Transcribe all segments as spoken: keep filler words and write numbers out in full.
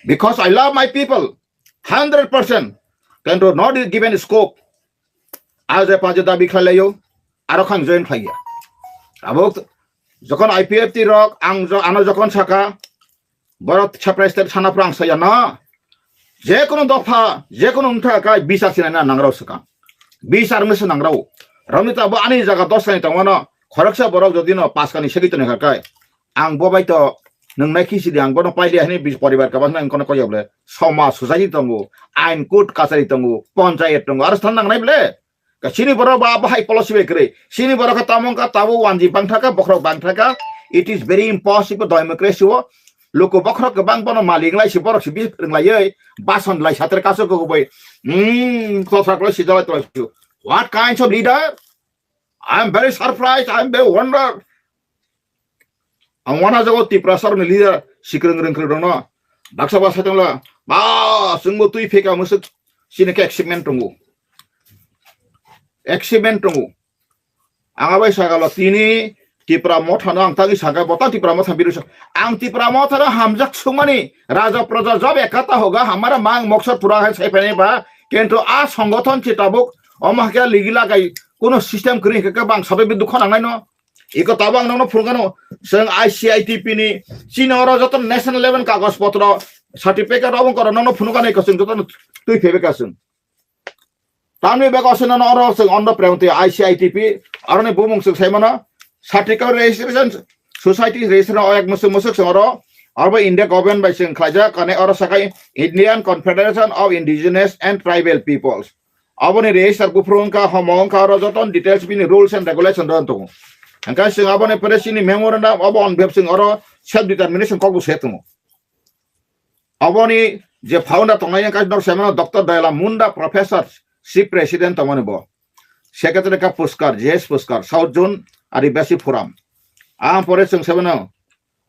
Because I love my people, hundred percent. Kintu not given scope. Aje paje dabi khlailaio, aro khang join khlaiya. Abo jokon I P F T rok, ang jo-, ano jokon saka, borok surprise ter sana prang saya na. Je kono dopha, je kono wngtha kai bisar sinai na nangrao swkang. Bisar wngse nangrao. Romni ta bo ani jaga dos kani tongmano, khoroksa borok jodi no pas kani segwi toni kha kai. Ang bo bai to nung nai khisi di, ang bono paili hini bis poribar kabang nang kono koyo ble. Somaj society tongo, ain court kachari tongo, panchayat tongo, aro stan nang nai ble. Ka chini borok ba bahai policy bai kwrwi. Chini borok kha tamo wngkha tabuk wanji bangthaka, bokhorok bangthaka. It is very impossible democracy o. Luku bokhorok kwbang bono malik lai si borok si bi rwnglaiwi bason lai sater kaso kok bai. Hmm, kothra klai si jalai tolai si. What kinds of leader? I am very surprised, I am very wonder. Ang wana jago Tiprasa rokni leader sikreng rengkreng rokno. Baksa ba saitongla, ba, chwngbo twi pheka mwswk sini khe achievement tongo. Achievement tongo. Ang abai sagalo tini Tipra Motha no ang tagwi saka, bo ta Tipra Motha biru sa. Ang Tipra Motha no hamjak sumani, raja praja job ekata hoga, hamara mang moksor pura hai sai phai ba, kintu a songothon si tabuk, omo hakhe ligi lagai, kuno system kwrwi hakhe bang sabai bi dukho nangnai no. Iko tabuk ang nono phunukano, chwng I C I T P ni, chini oro joto national level kagoj potro, certificate obo koro nono phunukano iko chwng joto twi phebe ka chwng. Tamni bego se nono oro chwng ondo premti I C I T P, aroni bumung chwng sai mano, certificate registration, society registration o ek musuk musuk chwng oro, abo India government bai chwng khlaijak, kane oro sakai Indian Confederation of Indigenous and Tribal Peoples. Aboni register buphuru wngkha, homo wngkha, oro joto details bini rules and regulation rok tongo. Hingkhe chwng aboni pore chini memorandum obo on beb chwng oro self determination kokbo se tongo. Aboni je founder tongnai wngkha nok semano Doctor Dayala Munda, Professor, Chief President tongmani bo. Secretary ka Puskar, J S Puskar, South Zone Adibasi Forum. Ang pore chwng semano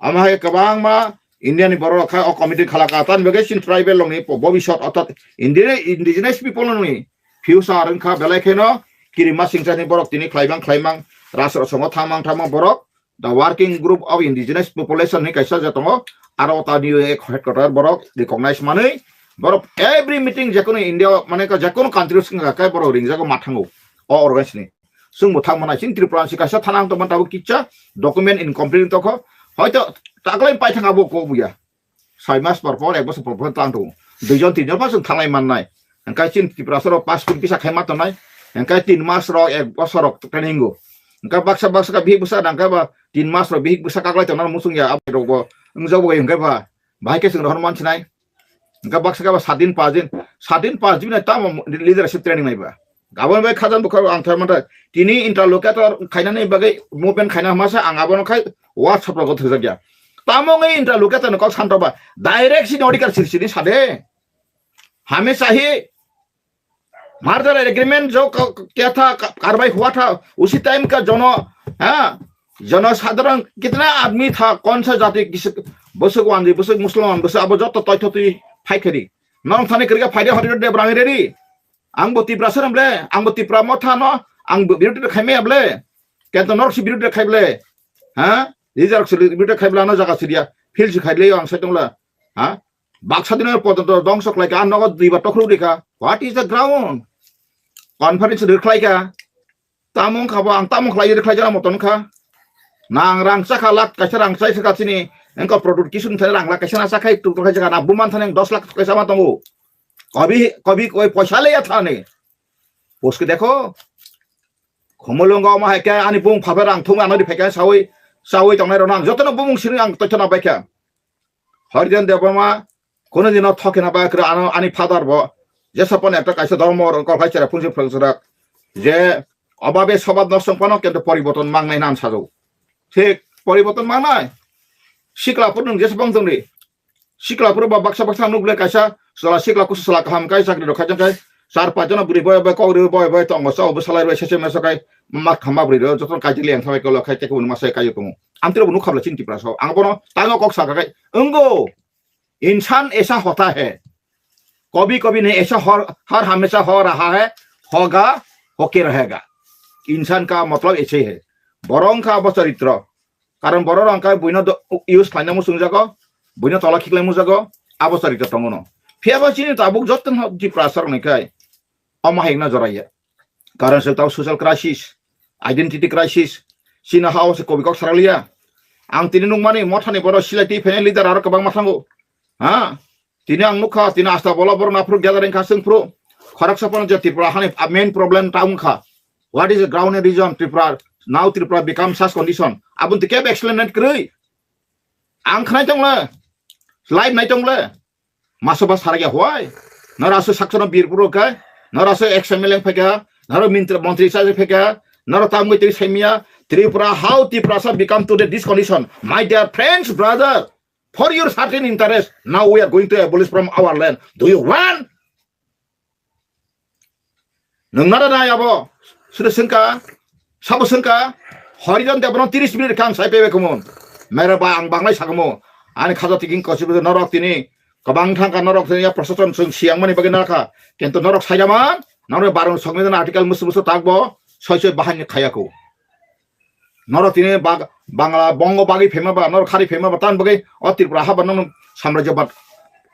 Ama hai kwbangma India ni borok rok kha o committee khalaka, tan bagwi chini tribal rokni po-, bobisot, orthat Indi-, indigenous people rokni future wngkha, belai kheno kirima singchani borok tini khlaimang khlaimang, rajrok songo thangmang thangmang borok, the working group of indigenous population hinwi kaisa je tongo, aro tani headquarter borok recognize manwi, borok every meeting jekono India o, mane ka jekono country o swngkha khe borok ringjago mathango o organization ni. Chwngbo thangmana chini Tripura ni kaisa thana ang tongmani tabuk kisa document incomplete tongkho. Hoito taklai paithang abo kok buya. Sai mas por por, ek bosor por por tang tongo. Duijon tinjon pa chwng thanglai mannai. Hingkhe chini Tripura soro pass kuri kisa khaima tongnai. Hingkhe tin mas rok, ek bosor rok training o. Hingkhe baksa baksa khe bihik bwsa nangkhe ba tin mas rok bihik bwsa kaklai tongna muchung ya, abo rokbo wngjago hingkhe ba. Bahai khe chwng rohor mansinai. Hingkhe baksa khe ba sadin pajin, sadin pajin na tamo leadership training naiba. Aboni bai khajang bwkhak ang tharmantha. Tini interlocutor khainani bagwi movement khaina masa ang abono khai WhatsApp rogo thwjak ya. Tamo wngwi interlocutor ni kok santoba. Direct sini odhikar siri siri sade. Hamesha hi merger agreement jo ka-, kya tha, ka-, karwai hua tha, usi time ka jono, ha, jono sadharan kitna aadmi tha, kaun sa jati kisi, bwswk wanji, bwswk Muslim, bwswk abo joto toitho twi phai khadi. Norok thani kwrwikha phaidi hori de brang redi. Ang bo Tipra sir ble, ang bo Tipra Motha no, ang bo birodhi khai maya ble. Kento norok si birodhi khai ble. Ha? Leader si birodhi khai ble ano jaga sidia. Feel si khai le ang sai tongla. Ha? Baksa dino potonto dongso khlai ka, nogo duiba tokhru dikha. What is the ground? Conference rwkhlai ka. Tamo wngkha bo, ang tamo khlai rwkhlai jana moto wngkha. Nang rang chakha lak kaisa rang chai saka chini. Engko product kisu thani rang lak kaisa na chakhai tuk tuk khai jaka na buman thani dos lakh kaisa ma tongo. Kobi, kobi koi poisa le ya thani. Poske dekho. Khumulwngo ma hai khe ani bung phabe rang thum ano ri phai khe sawi, sawi tongnai rok no ang jotono bumung sini ang toithana bai kha. Harijan Debbarma, kono dino thokina ba kra ano ani father bo, jesa pon ekta kaisa dormo rok kok hai chera phunsi phwrwng chwrak, je obabe sobab no song pano kento poriborton mangnai nan sajao. Thik, poriborton mangnai. Sikla phuru nwng jesa pon tongdi. Sikla phuru ba baksa baksa nuk le kaisa, sala sikla kusu sala kaham kai chakri rok khai jang kai, char pach jona bwrwi boy boy kok rwi boy boy tongo, chao bo salai rwi sese meso kai, mak khama bwrwi rok joto kai jili ang thabai kolo khai teke bo numa sai kai tongo. Amtwi rok bo nuk khabla chini Tripura sao. Ang bono tango kok sa kai, wnggo. इंसान ऐसा होता है, कभी कभी नहीं ऐसा, हर, हर हमेशा हो रहा है, होगा, होके रहेगा। इंसान का मतलब ऐसे ही है। Borok wngkha abo choritro. Karon borok rok wngkha buino do-, use khlaina muchungjago, buino tola khiklai mujago, Abo charikta tongo no. Phiya ba chini tabuk joto no Tiprasa rok ni khai. Omo hai wngna jora ya. Karon se tau social crisis, identity crisis. Chini ha o se kobi kok sarak liya. Ang tini nukmani mothani borok silai twi phainai leader aro kwbangma thango. Ha? Tini ang nukha, tini asta bola borok naphuru gathering kha chwng phuru. Khoroksa phano je Tripura hani main problem ta wngkha. What is the ground reason Tripura, now Tripura become such condition? Aboni twi kebo explain nai kwrwi. Ang khnai tong le, live nai tong le. Maso ba sarakya huai. Nara so saksono birpuro kai. Nara so ex M L A pheka. Nara mintra montri sa pheka. Nara tamgwi twi saimia. Tripura, how Tiprasa become today this condition? My dear friends, brother, for your certain interest, now we are going to abolish from our land. Do you want? Nung nara nai abo? Suda sengka, sabo sengka, Horijan Debbarma tiris minute kang sai pebe kumun. Mere ba ang banglai sakumu. Ani khaja tiking kosi norok tini, kabang thangka norok tini ya prosason sung siang mani bagi narkha. Kintu norok saijaman, norok barung songni article musu musu takbo, soi soi bahani khayaku. Norok tini bag-, Bangla, Bongo bagwi phema ba, norok khari phema ba, tan bagwi o Tripura haba nono samrajyabad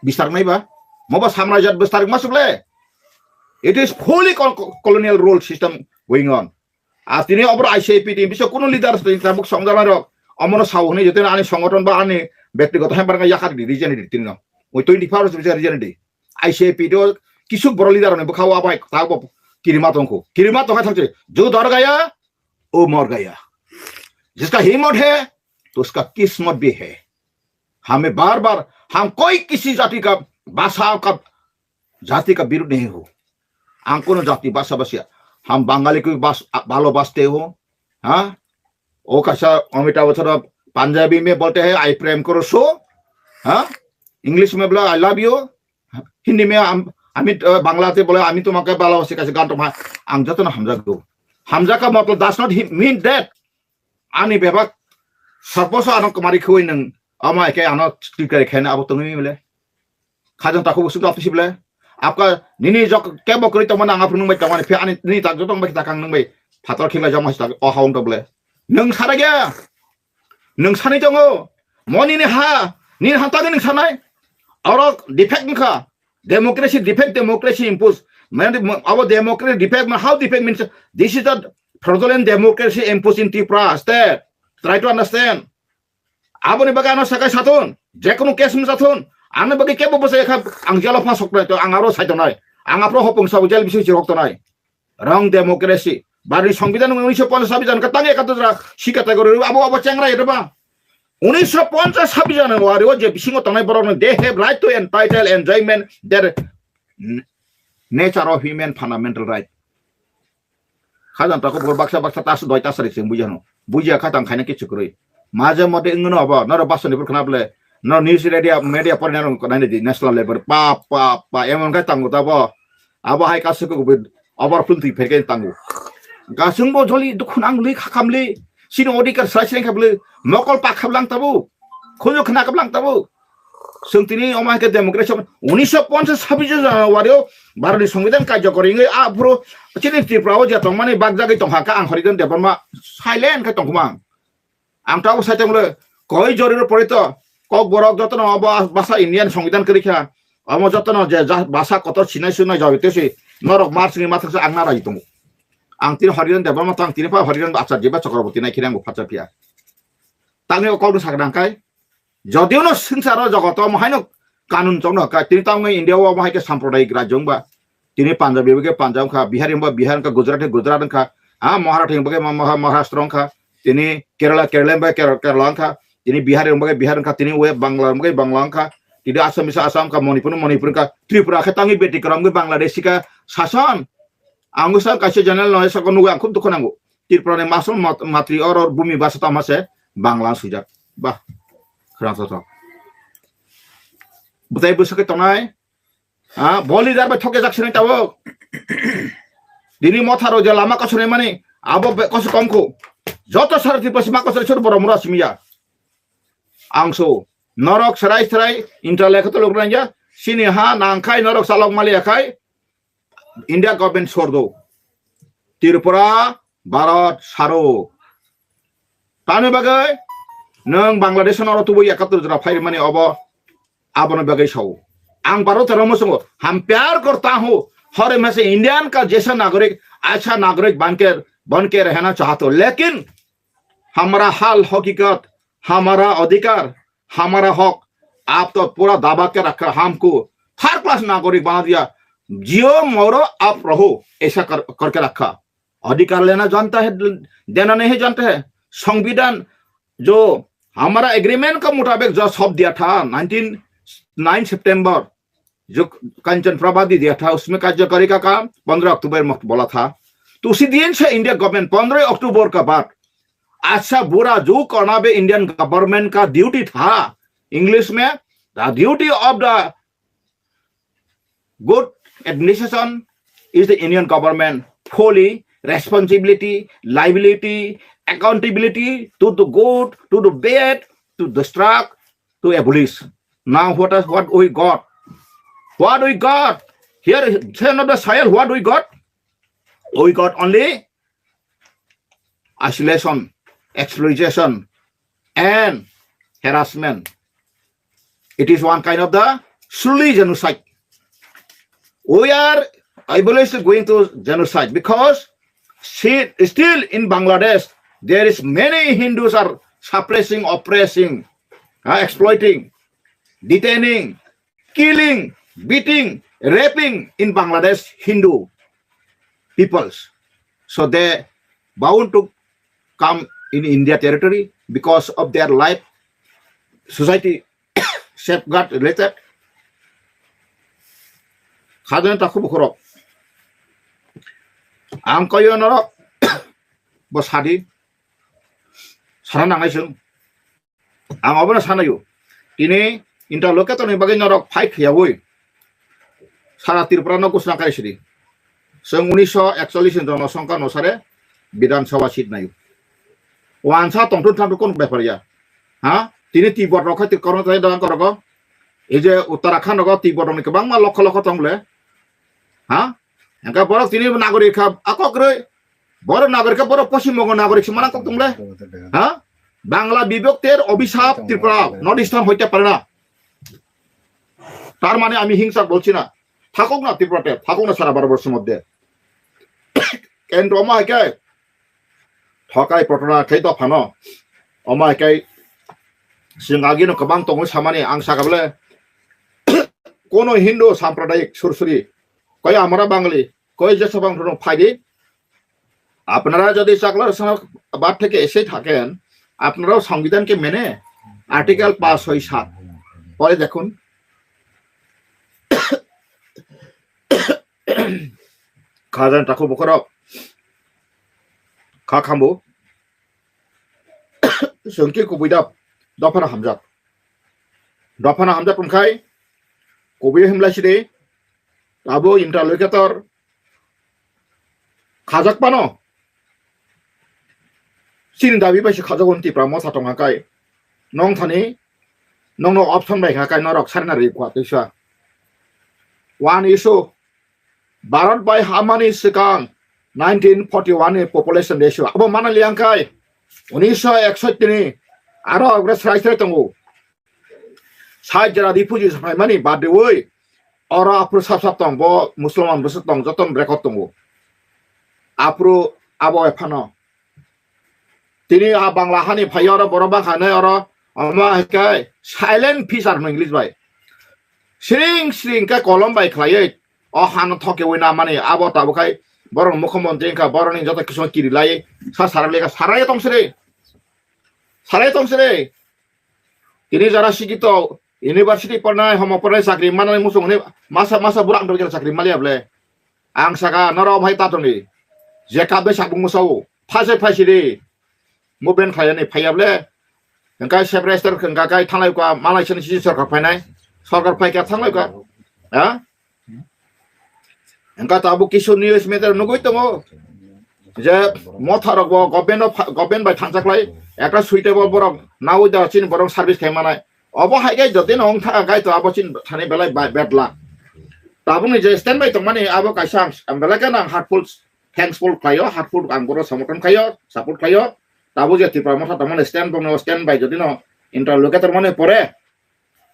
bistar nai ba. Moba samrajyabad bistar masuk le. It is fully col-, colonial rule system going on. Ar tini obor I C I P tini bisa kuno leader tini tabuk songjalai rok. Omono sao hwnwi jotoni ani songothon ba ani bektigoto hembar yakar di region di tini no. Oi twenty four hours bisa region di. I C I P do kisuk boro leader ni bwkha wa bai tabuk kirima tongkho. Kirima tongkha thangse. Jo dor gaya, वो मर गया। जिसका हिम्मत है, तो उसका किस्मत भी है। हमें बार-बार, हम कोई किसी जाति का, भाषा का, जाति का विरुद्ध नहीं हो। Ang kono jati bhasha bhasha, हम बंगाली को भी भाष-, भालोबासते हो, हाँ? वो कैसा अमिताभ बच्चन पंजाबी में बोलते हैं, "I प्रेम करो सो", हाँ? English में बोला, "I love you", Hindi me am-, ami, eh, Bangla te bole, "Ami tomake bhalobasi" kaisa gan tongma, ang jotono hamjakgo. Hamjak ka matlab does not hi-, mean that ani bebak suppose ano kwmari khwi nwng ama eke ano tikari khaina abo tongwi bole. Khajang takhuk suk apsi bole. Apka nini jok kebo kwrwi tongmani ang aphuru nungbai tongmani phe ani nini tak joto nungbai takang nungbai phator khila jama sita o haung to bole. Nwng sara gya. Nwng sanai tongo, mo nini ha, nini ha tangwi nwng sanai. Oro defect wngkha, democracy defect, democracy impose. Mane abo democracy defect, mane how defect means this is the fraudulent democracy imposed in Tripura state. Try to understand. Aboni bagwi ano sakai sathun, jekunu case wng sathun, ano bagwi kebo bwsai kha ang jalo phasok nai to ang aro sai tonai. Ang aphro hopung sabo jel bisi chirok tonai. Wrong democracy. Bari songbidan unisho ponchas sabbijan ka tang ekato jora sika tagore abo abo chengra ito ba. Unisho ponchas sabbijan wari o je bisingo tongnai borok no they have right to entitle enjoyment their n-, nature of human fundamental right. Khajang tako bor baksa baksa tas doi tas rik sing bujano. Buja khatang khaina kichu kwrwi. Maje mode wngno abo noro basoni bor khna ble. Noro news radio media pore noro naina di national level pa pa pa emon kai tango tabo. Abo hai kasu ko overflow twi pherke tango. Gasung bo joli dukhun ang li khakam li. Sini odikar sai sai khabli. Mokol pa khablang tabo. Khunju khna khablang tabo. Sung tini omo hai khe democracy unisho ponchas sabbish January o Bharat ni Songbidan karjokor wngwi a phuru chini Tripura o je tongmani bakjagwi tongkha kha ang Harijan Debbarma silent khe tongkhuma ang. Ang tabuk sai tongmole koi joriro porito Kokborok jotono obo basa Indian Songbidan kwrwi kha. Omo jotono je ja-, basa kotor sinai sunai jabite si norok mar sini mathaksa ang na raji tongo. Ang tini Harijan Debbarma tang tini pha Harijan Acharya ba Chakraborty nai khini ang bo phacha phiya. Tangni o kokno sakna kai. Jodiyo no swngcharo jogoto omo haino kanun chongno ka, tini tamo India o omo hai khe sampradayik rajyo wngba, tini Punjabi bai khe Punjab wngkha, Bihari wngba Bihar wngkha, Gujarat khe Gujarat wngkha, ha, Maharashtra wngba khe Ma-, Maha-, Maharashtra wngkha, tini Kerala, Kerala wngba khe Kerala, Kerala wngkha, tini Bihari wngba khe Bihar wngkha, tini we Bangla wngba khe Bangla wngkha, tini Assamese Assam wngkha, Manipur, Manipur wngkha, Tripura khe tangwi Betikromgwi Bangladeshi kha sason. Ang bwsa kaisa general no saka nugwi ang khub dukhu nango. Tripura ni masol mat-, matri oro bumi basa tama se Bangla swijak. Bah, khwnathok thok. Bwtai bwswk khe tongnai, ha, bo leader bai thok jak sinai tabuk. Dini motha rok je lama koso nai mani, abo be koso kom khu. Joto sara Tripura si ma koso suru borok mura simi ya. Ang so, norok serai serai intra lekha to lok ranja, sini ha nang khai norok salok mali ya khai, India government sordo. Tripura, Bharat, saro. Tani bagwi nwng Bangladesh no oro tubu ekattor jora phairmani obo. Abono bagwi sao. Ang Bharat dhormo songo, हम प्यार करता हूँ, हर हमेशा इंडियन का जैसा नागरिक, अच्छा नागरिक बनकर, बनके रहना चाहता हूँ। लेकिन हमारा हाल हकीकत, हमारा अधिकार, हमारा हक, आप तो पूरा दबा के रखा, हमको थर्ड क्लास नागरिक बना दिया। जियो मरो आप रहो, ऐसा कर, करके रखा। अधिकार लेना जानता है, देना नहीं जानता है। संविधान जो हमारा एग्रीमेंट का मुताबिक जो सब दिया था, नाइनटीन, नाइन सितंबर जो कंचन प्रभा दी दिया था, उसमें कार्यकारी का काम पंद्रह अक्टूबर में बोला था। तो उसी दिन से इंडिया गवर्नमेंट, पंद्रह अक्टूबर का बाद अच्छा बुरा जो करना भी इंडियन गवर्नमेंट का ड्यूटी था। इंग्लिश में, the duty of the good administration is the Indian government fully responsibility, liability, accountability to the good, to the bad, to destruct, to abolish. Now what is, what we got? What we got? Here, say not the soil, what we got? We got only isolation, exploitation, and harassment. It is one kind of the truly genocide. We are obviously going to genocide because see, still in Bangladesh, there is many Hindus are suppressing, oppressing, uh, exploiting, detaining, killing, beating, raping in Bangladesh Hindu peoples. So they bound to come in India territory because of their life, society safeguard related. Khajana takhu bukhorok. Ang koyo norok bo sadi. Sana nangai sung. Ang obono sanayo. Tini interlocutor ni bagwi norok fight khiyawoi sara Tripura no kusna kai sidi. Song unisho ekchollis ni jonosongkha no sare Bidhan Sabha seat nayo. Wansa tongthun thangthun kon bepar ya. Ha? Tini Tibet rok khai Korno tai dang korogo. Ei je Uttarakhand rogo Tibet rok ni kwbangma lokho lokho tongle. Ha? Engka borok tini nagorik kha akok roi. Borok nagorik kha borok Poschim Bongo nagorik se mana kok tongle. Ha? Bangla বিভক্তির অভিশাপ Tripura north eastern হইতে পারে না। তার মানে আমি হিংসা বলছি না। থাকুক না ত্রিপুরাতে, থাকুক না সারা ভারতবর্ষের মধ্যে। কিন্তু আমার কে ঠকাই প্রতারণা খেয়ে তো Fanon. Omo hai khe chwng agino kwbang tongwi samani ang sakha bole, kono Hindu sampradayik sursuri, koi amra Bangali, koi jesabang rok phaidi, আপনারা যদি চাকলার সঙ্গে বাদ থেকে এসে থাকেন, আপনারাও সংবিধানকে মেনে আর্টিকেল পাঁচ ছয় সাত পরে দেখুন। Khajana takhu bukhorok kha khambo. Chwng khe kubui da dophano hamjak. Dophano hamjak wngkhai kubui himlai sidi abo interlocutor khajak pano. Chini dabi bai se khajak on Tipra motha tong hakai. Nong thani nongno option bai hakai norok sarina ri kwa tisa. One issue Bharat bai hamani swkang nineteen forty one ni population ratio abo mana liang kai unisho eksotti ni aro agre srai srai tongo. Sai jera refugee phaimani badewi oro aphuru sap sap tong bo Musulman bwswk tong joto record tongo. Aphuru abo ephano tini a Bangla hani phai oro borok bangkha nai oro omo hai khe silent feature no English bai. Siring siring khe kolom bai khlaiwi o hano thokewi namani abo tabuk khai borok mukhyamantri wngkha borokni joto kisu kiri lai sa sarak lekha sarai tong siri. Sarai tong siri. Tini jara sikito university pornai homo pornai chakri manai muchung hwnwi masa masa borok ang chakri maliya ble. Ang saka norok hai tatoni je kabe sakbung musao phase phai siri. Movement khlaiyani phaiya ble. Hingkai separate hingka kai thanglai kwa malai sini sisi sorkar phainai. Sorkar phaikha thanglai kwa. Ha? Hingka tabuk kisu news meter nugui tongo. Je motha rok bo government of, government bai thangjak lai. Ekta suitable borok naui da chini borok service khai manai. Obo hai gai jotino wng tha gai to abo chini thani belai bai bedla. Tabukni je stand by tongmani abo kaisa ang, ang belai kheno ang heartful thankful khlaio, heartful ang boro somothon khlaio, support khlaio. Tabuk je Tipra motha tongmani stand bongno stand by jotino interlocutor mani pore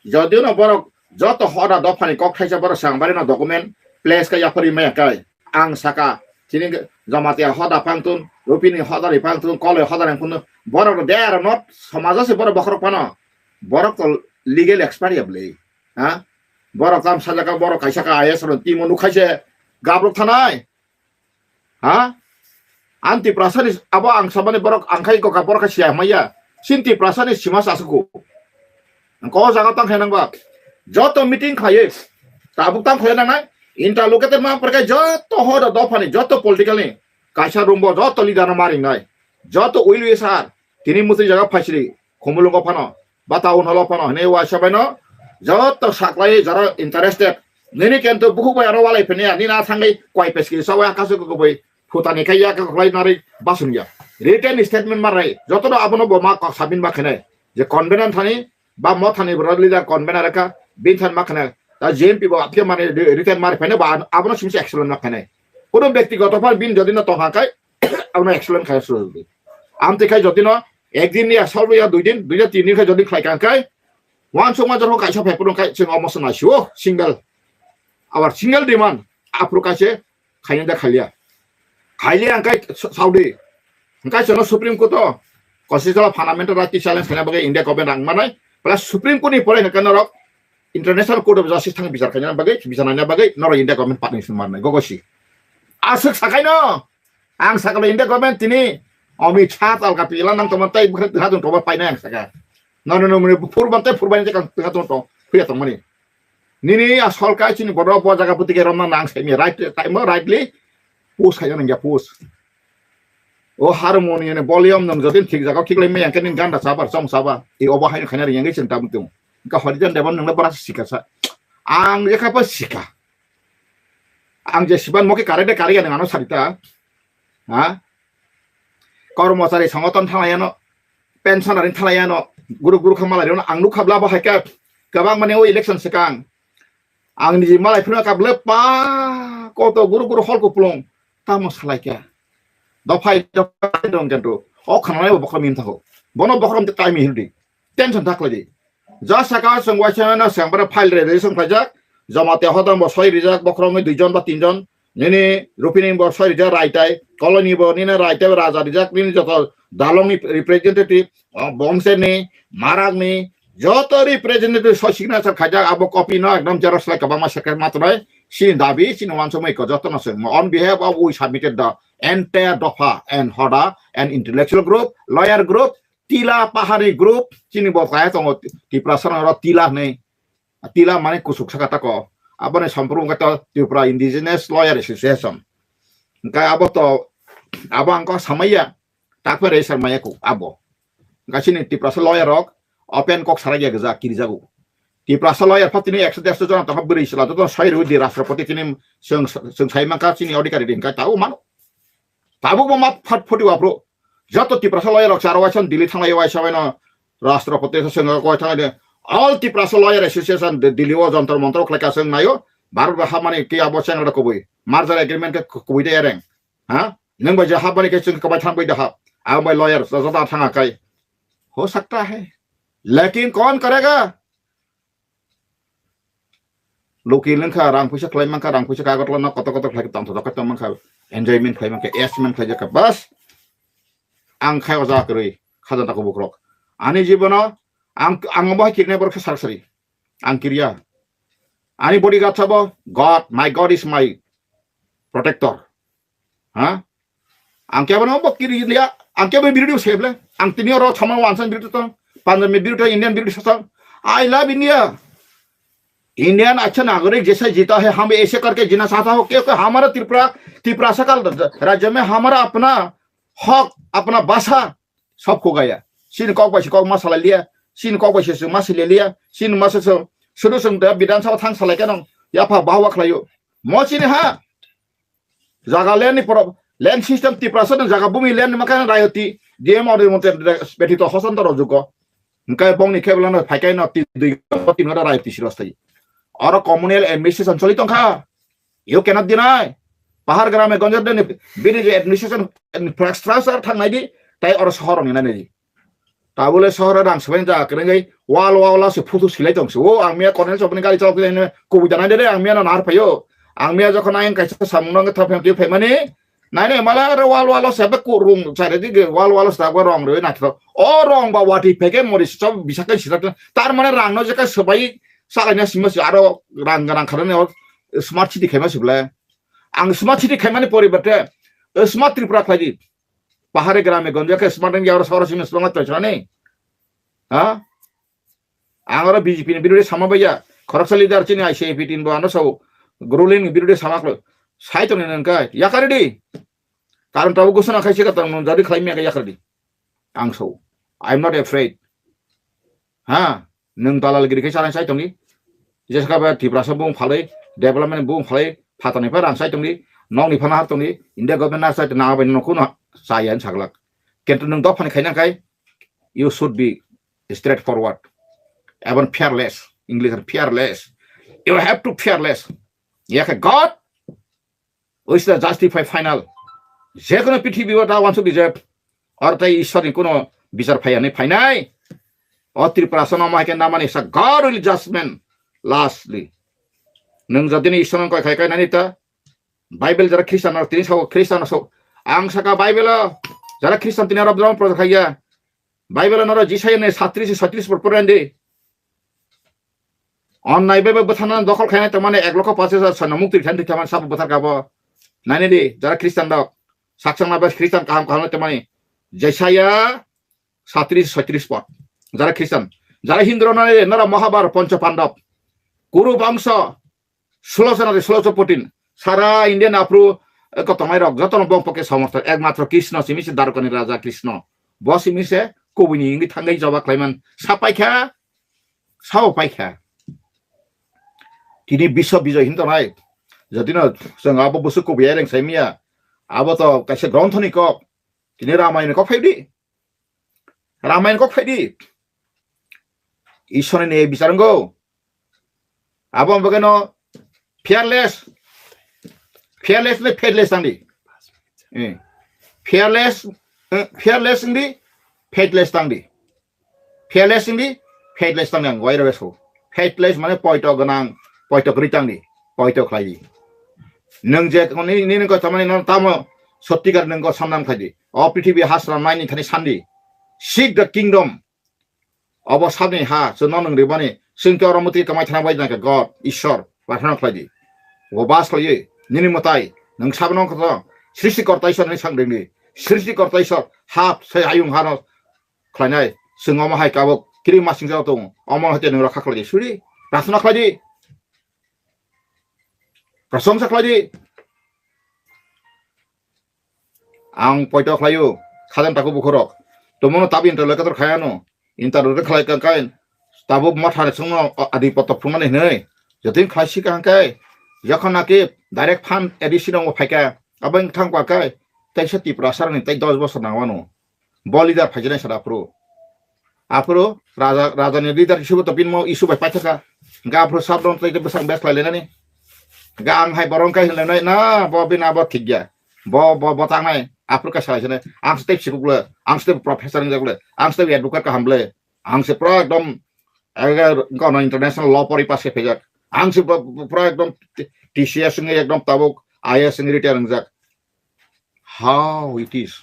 Jodi no borok joto hoda dophani kok thaisa borok swng bari no document place khe yaphari maya kai. Ang saka, chini Jamatia hoda phang tun, Rupini hoda ri phang tun, Koloi hoda ri phang tun, borok no they are not, somajo se borok bokhorok phano. Borok to legal expert ya bwlwi. Ha? Borok tam sajaka, borok kaisa ka I A S ro timo nukhaise gabrok thanai. Ha? Ang Tiprasani abo ang samani borok ang khai koka borok khe siya maya. Sin Tiprasani sima sasuku. Ang ko jaga tang khainang ba. Joto meeting khaye. Tabuk tang khaye nangnai. Interlocutor ma perkai joto hoda dophani, joto political ni. Kaisa rumbo joto leader no maringnai. Joto will wisher. Tini mutri jaga phaisri. Khumulungo phano. Ba town hall o phano hinwi waisa bai no joto saklai jara interested. Nini kento bukhuk bai aro walai phini ya, nini na thangwi kwai peski sawi akasu kubui phutani khai ya kaklai nari basung ya. Written statement marai joto no abono bo ma kok sabin ba khenai. Je convenant thani ba mo thani bro leader convener ka bin than ma khenai. Ta J M P bo atke mane written mari phene ba abono simse excellent ma khenai. Kono byaktigoto phan bin jodi no tongha kai abono excellent khai suru. Amte khai jodi no Ekdin ya, salbo ya, dui din, dui din, tin din khe jodi khlai kang khe, uansukma jorok kaisa phai phuru khe chwng omo swng naisio, single. Our single demand, aphuru kaise khaina da khaliya. Khaliya ang kai Saudi. Ang kai chwngno Supreme Court o constitutional fundamental right challenge khaina bagwi India government rang manai. Plus Supreme Court ni pore hwnkhe norok International Court of Justice thang bichar khaina bagwi, bichar naina bagwi norok India government punishment manai. Gogosi. Aswk sakaino. Ang sakalo India government tini Amit Shah talka pila nang tongma tei bwkhwrang tongha tong tongma painai ang saka. Nono no muni phurban tei phurban tei kang tongha tong tong phiya tongmani. Nini a solkai chini borok bo jaga bwtwi romna nang saimi right time o rightly push khaina nangya push. O harmoni ni volume nang jodin thik jaga thik lai meyang khe nini ganda sabar chong saba. I obo haino khaina ringya ngai chwng tabuk tong. Ka Harijan Devan nangla bara sikasa. Ang jekha pa sika. Ang je siban moke kare de kare ya nang ano sarita. Ha? Kormosari songoton thalai ano, pensionary thalai ano, guru guru khamala rino ang nukha bla bo hai ka, kabang mane o election sekang. Ang niji malai phirma ka ble pa koto guru guru hol kuplung tamo salai kya. Dophai dophai dong kentu. O khanai bo bokhrom im thago. Bono bokhrom te time hildi. Tension thak lai di. Ja saka chwng waisa no chwng boro file registration khlaijak. Jamatia hodam bo soi rijak, bokhorok wngwi duijon ba tinjon. Nini Rupini bo soi rijak raitai, Koloni bo nini raitai raja rijak, nini joto dalong ni representative, o, Bongser ni, Marak ni, joto representative soi signature khaijak, abo copy no ekdom xerox lai kwbangma second ma tongnai. Chini dabi, chini uansukmung eko joto no chwng. On behalf of we submitted the entire Dopha and Hoda and intellectual group, lawyer group, Tila Pahari group, chini bo kaya tongo, Tiprasa no ro Tila hinwi. Tila mane kusuk saka tako. Aboni sampru wngkha to Tripura Indigenous Lawyer Association. Hingkhe abo to, abo ang kok samaya, takpha register maya ku, abo. Hingkhe chini Tiprasa lawyer rok open kok sarai ya gija kirijago. Tiprasa lawyer pha tini ekso derso jona tongkha bwrwi sila, joto sai rwi di Rashtrapati tini chwng, chwng sai mankha chini adhikari di hingkhe tabo mano. Tabuk bo ma phat photi wa bro. Joto Tiprasa lawyer rok charo waisa Delhi thanglai waisa waino Rashtrapati se swngo koi thanglai de. All Tiprasa Lawyer Association de Delhi o Jantar Mantar khlai ka chwng naio. Bharat ba hamani ke abo cheng rok kubui. Merger agreement ke kubui de ereng. Ha? Nang bai je hapmani ke chwng kabai thang bai da hap. Ang bai lawyer sa sa thang akai. Ho sakta hai. Lekin kaun karega? Loki lengkha rang puisa khlai mankha, rang puisa kagot lana koto koto khlai tong thok tong mankha, enjoyment khlai mankha, achievement khlai jakha, bas. Ang khai oja kwrwi, khaja tako bukrok. Ani jibono ang, ang bo hai kirnai borok khe saksari. Ang kirya. Ani bodyguard sabo, God, my God is my protector. Ha? Ang kebo no bo kiri liya, ang kebo birudu se ble. Ang tini oro thama wansan birudu to, Punjab me birudu, Indian birudu sasa. I love India. Indian अच्छा नागरिक जैसे जीता है, हम ऐसे करके जीना चाहता हूँ, क्योंकि हमारा त्रिपुरा, तिप्रासा का राज्य में हमारा अपना हक, अपना भाषा सब खो गया। Chini kok bai se kok ma salai liya, chini kok bai se chwng ma sile liya, chini ma se chwng, sudu chwng da Bidhan Sabha thang salai khe nang yapha bahwa khlaio. Mo chini ha, jaga land ni poro, land system Tiprasa no jaga bumi land ma khe rayoti, D M order mote betito hosantoro jugo. Hingkhe bongni khe belano phaikai no tin dui tin hora rayoti silo stai. Oro communal administration choli tongkha. You cannot deny. Pahar grame gonjor deni bini je administration infrastructure thang nai di, tai oro sohor ni nai di. Tabule sohor rang sebain jaga kene ngai wall wall se photo silai tong se. O ang miya Colonel Chopani gari chok khe kubui danai de, ang miya no nahar phaio. Ang miya jokhon ayang kaisa samung no thap phem twi phaimani, nai nai mala aro wall wall se ba ku rung chare di ge wall wall se ba rong re na thro. O rong ba wati phege mori se chop bisa kai sira tar mane rang no je kai sabai sa kai na sima se aro rang rang khare ne smart city khaima se bla. Ang smart city khaimani poriborte smart Tripura khlai di. Pahare grame gonje khe smart India aro soro simi sima tong chani. Ha? Ang aro B J P ni birodhi sama baiya. Khoroksa leader chini I C I P tin bo ano sao. Ruling ni birodhi sama klo. Sai tong nang kai. Yakari di. Karon tabo gusana khai se ka tong nang jadi khlai miya yakari di. Ang sao. I am not afraid. Ha? Nung dalal giri khai chana sai tong di. Jeska ba Tiprasa bung phalai, development bung phalai, phatani pa rang sai tong di. Nong ni phana har tong di. India government na sai tong na bai no kuno saya saglak. Kintu nung dophani khaina kai, you should be straightforward, even fearless. English and fearless. You have to fearless. Yakhe God is the justify final. Jekono prithibi o ta wansuk di je, or tai Ishwar ni kuno bichar phai ani phainai. O Tripura sono mai ke namani sa God will judgment lastly. Nung jodi ni Ishwar koi khai kai nani ta, Bible jara Christian ar tini sao Christian sao. Ang saka Bible o jara Christian tini arab drama project khaiya. Bible noro Jisaya ni satris satris por porendi. On nai bebe bwthana dokhol khaina tongmani ek lokho pachish hajar sano mukti khaina tongmani sabo bwthar kabo. Nani di, jara Christian rok. Saksang na bes Christian kaham kaham tongmani. Jisaya satris satris por. Jara Christian. Jara Hindu rok nani nara Mahabharat Pancha Pandab. Kuru bangso. Sulosona de suloso putin. Sara Indian apru, eh, kotomai rok jotono bong poke somorthon. Ekmatro Krishna simi se Dwarkani Raja Krishna. Bo simi se kubuni ingwi thangwi joba khlaiman. Sapaikha, sao paikha. Tini biswa bijoy hinto nai. Jotino chwng abo busu kubuya reng saimiya. Abo to kaisa gronthoni kok. Tini Ramayana kok phaidi. Ramayana kok phaidi. Ishwar ni bichar wngkho. Abo bagano fearless. Fearless le faithless tangdi. Eh. Fearless, eh, fearless wngdi, faithless tangdi. Fearless wngdi, faithless tangdi ang wairo beso. Faithless mane poito gwnang, poito kwrwi tangdi, poito khlai di. Nwng je ni, ni, ni ko tamani no tamo sotti kar nwng ko samnang khlai di. O prithibi hasra nai ni thani sandi. Seek the kingdom. Obo sabni ha, chwngno nwng rimani, chwng khe oro mwtwi kwmai thangna bai nangkhe God, Ishwar, prarthana khlai di. Bo bas khlaiwi, nini mwtai, nwng sabno wngkha to, Srishti Korta Ishwar nini sak ringdi. Srishti Korta Ishwar, hap, sai ayung hano khlainai, chwng omo hai kabuk, kiri masing jao tongo, omo hai te nwng rokha khlai di. Suri, prarthana khlai di. Prasongsa khlai di. Ang poito khlaio, khajang taku bukhurok. Tomono tabi interview kator khayano. Interview khlai kang kai. Tabuk motha ni songno adi poto phunani hinwi. Jotin khlai si kang kai. Jokhon naki direct fund A D C nongo phaika. Abo wng thang kwa kai. Tei se Tiprasa ni tei dos bosor nangwano. Bo leader phaijaknai sara aphuru. Aphuru raja, raja ni leader issue to binmo issue bai paithaka. Ga aphuru sabdon tei bwsang bes khlai lenani. Ga ang hai borong kai hinlai na bo bina bo thik ya. Bo, bo, bo tangnai. Aphuru kai salai sene. Ang step sikuk le. Ang step professor ngjak le. Ang step advocate kaham le. Ang se pro ekdom ega international law pori pass ke phejak. Ang se pro, pro ekdom T C S ngi ekdom tabuk I A S ngi retire ngjak. How it is?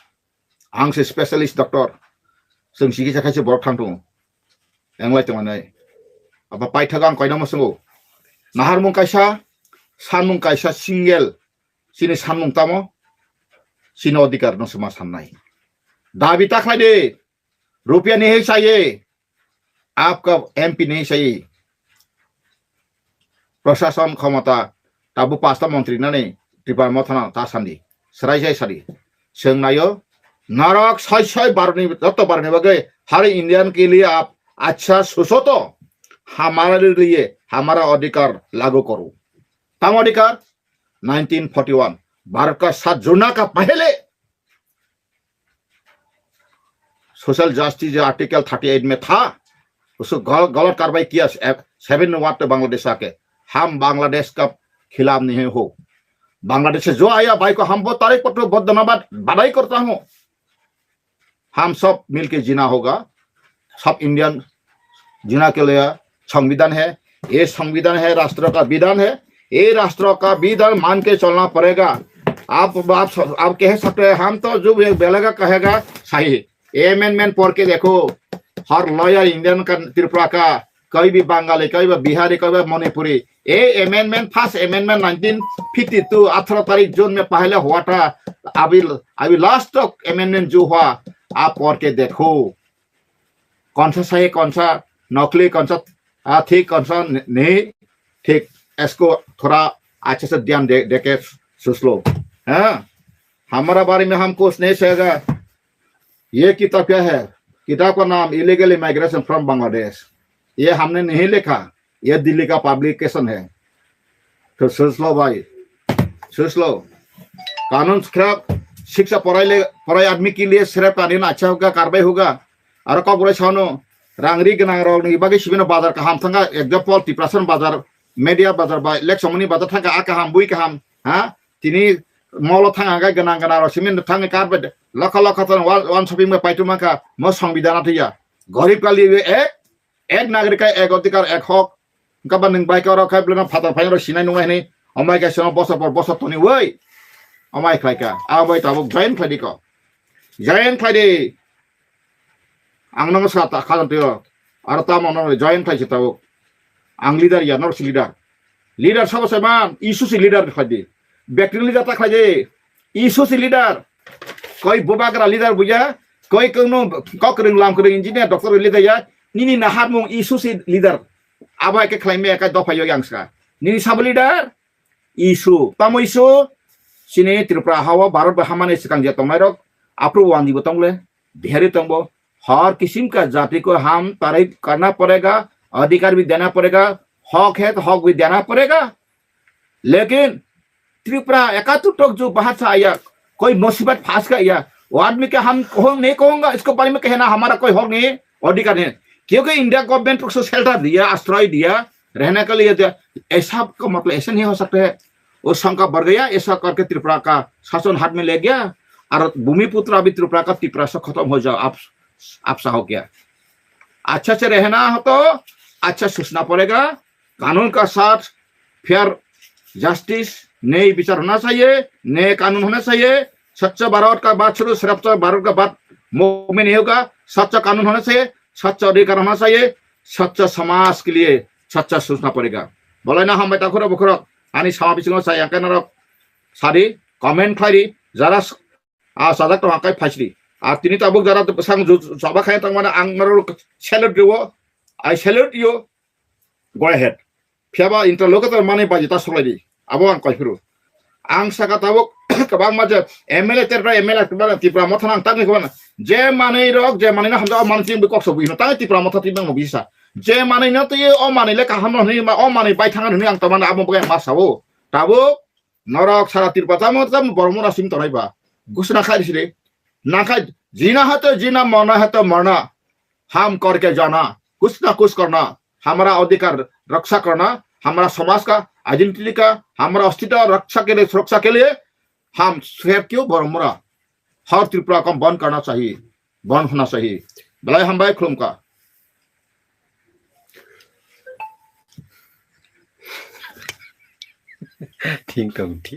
Ang se specialist doctor. Chwng sikisa khaise borok thang tongo. Englai tongmani. Abo paithago ang koinama swngo. Naharmung kaisa, sanmung kaisa single. Chini sanmung tamo? Chini odhikar no se ma sannai. Dabi ta khlai de. Rupiya ni hai chaye. Apka M P ni sai prashasan khomota tabu pasta montri nani Tripura mothano ta sandi. Srai sai sadi. Chwng nayo norok sai sai barni joto barni bagwi hari Indian ke liye aap achha socho to hamare liye hamara adhikar lagu karo. Tamo adhikar nineteen forty one Bharat ka sat judne ka pehle social justice जो article thirty eight में था, उसको गल-, गलत कार्रवाई किया, सेवन वाट तो बांग्लादेश आके, हम बांग्लादेश का खिलाफ नहीं हो। बांग्लादेश से जो आया भाई को हम बहुत तारीफ करते हो, बहुत धन्यवाद, बधाई करता हूँ। हम सब मिलके जीना होगा, सब इंडियन जीना के लिए संविधान है। ये संविधान है, राष्ट्र का विधान है। ये राष्ट्र का विधान मान के चलना पड़ेगा। आप, आप, आप कह सकते हैं, हम तो जो भी बेलेगा कहेगा सही। ये अमेंडमेंट पढ़ के देखो, हर लॉयर इंडियन का, त्रिपुरा का, कोई भी बंगाली, कोई भी बिहारी, कोई भी मणिपुरी, ये amendment, first amendment nineteen fifty two, अठारह तारीख जून में पहले हुआ था। अभी, अभी लास्ट तक अमेंडमेंट जो हुआ, आप पढ़ के देखो, कौन सा सही, कौन सा नकली, कौन सा, आ, ठीक, कौन सा न-, नहीं ठीक, इसको थोड़ा अच्छे से ध्यान दे, दे के सोच लो। हाँ, हमारा बारे में हम कुछ नहीं कहेगा। ये किताब क्या है? किताब का नाम इलीगल इमिग्रेशन फ्रॉम बांग्लादेश। ये हमने नहीं लिखा, ये दिल्ली का पब्लिकेशन है। तो सोच लो भाई, सोच लो। कानून खिलाफ शिक्षा पढ़ाई ले, पढ़ाई आदमी के लिए सिर्फ कानून अच्छा होगा, कार्रवाई होगा। Aro kok bwrwi sano rang ri gwnang rok ni bagwi sibino bazar kaham thangkha, example Tiprasa bazar, media bazar bai lek somoni bazar thangkha, a kaham bui kaham, ha? Tini molo thangkha hwnkhe gwnang gwnang rok simi thangwi karpet lokha lokha ton wal wan shopping bai paitu mankha, mo songbidhan athiya. Gorib ka liye ek, ek nagrik ka ek adhikar ek hok. Hwnkhe ba nwng bai ka rok khai bwlano phatar phaino rok sinai nungnai hwnwi, omai kaisa no bosor por bosor toni oi. Omai khlai ka, a bai tabuk join khlai di ko. Join khlai di. Ang nono sa ta khajan twi o. Aro tamo no join khlai se tabuk. Ang leader ya, nor si leader. Leader sabo se man, isu si leader khlai di. Bekti leader ta khlai di. Isu si leader. Koi bubagra leader buya, koi kongno kok kwrwng lam kwrwng engineer doctor leader ya. Nini naharmung isu si leader. Abo hai khe khlai me ka dopha yo yang ska. Nini sabo leader? Isu. Tamo isu? Chini Tripura hao Bharat bai hamani swkang je tongnai rok, aphuru wanji bo tongle, Bihari tongbo. हर किस्म का जाति को हम तरह करना पड़ेगा, अधिकार भी देना पड़ेगा, हक है तो हक भी देना पड़ेगा। लेकिन त्रिपुरा एकात्तर तक जो बाहर से आया, कोई मुसीबत फंस गया, वो आदमी का हम कहूँ, नहीं कहूँगा, इसके बारे में कहना हमारा कोई हक नहीं है, अधिकार नहीं है। क्योंकि इंडिया गवर्नमेंट उसको शेल्टर दिया, आश्रय दिया, रहने के लिए दिया। ऐसा का मतलब ऐसा नहीं हो सकता है। वो शंका बढ़ गया, ऐसा करके त्रिपुरा का शासन हाथ में ले गया, और भूमिपुत्र अभी त्रिपुरा का त्रिपुरा से खत्म हो जाओ, आप, आप सा हो गया। अच्छा से रहना हो तो अच्छा सोचना पड़ेगा। कानून का साथ फेयर जस्टिस, न्याय विचार होना चाहिए, न्याय कानून होना चाहिए। स्वच्छ भारत का बात शुरू, स्वच्छ भारत का बात मुंह में नहीं होगा। स्वच्छ कानून होना चाहिए, स्वच्छ अधिकार होना चाहिए, स्वच्छ समाज के लिए स्वच्छ सोचना पड़ेगा। Bolai na hambai takhura bukhurok, ani sama bisingo sa yang kana rok sadi comment khlai di, jara s-, a sajak tong akai phaisri. A tini tabuk jara sang ju-, jaba khai tong mana ang naro salute riwo, I salute you. Go ahead. Phiya ba interlocutor manwi bai ta soklai di. Abo ang koi phuru. Ang saka tabuk kwbangma je M L A terra M L A terra Tipra motha nang tangwi kwbangma. Je manwi rok, je manwi no hamjak, o manwi twi kok sobu hino. Tangwi Tipra motha twi bangma bisa. Je manwi no twi o manwi le kaham no hwnwi ma, o manwi bai thang hwnwi ang tamani abo bagwi ang ma sao. Tabuk norok sara Tipra tamo tamo borok mora sim tonai ba. Ghosna khai sile. Nang khai jina hai to jina, marna hai to marna. हम करके जाना, कुछ ना कुछ करना, हमारा अधिकार रक्षा करना, हमारा समाज का आइडेंटिटी का, हमारा अस्तित्व रक्षा के लिए, सुरक्षा के लिए हम स्वयं क्यों बरमुरा हर त्रिपुरा को बंद करना चाहिए, बंद होना चाहिए। Belai hambai, khulumkha. Thing tong, thing.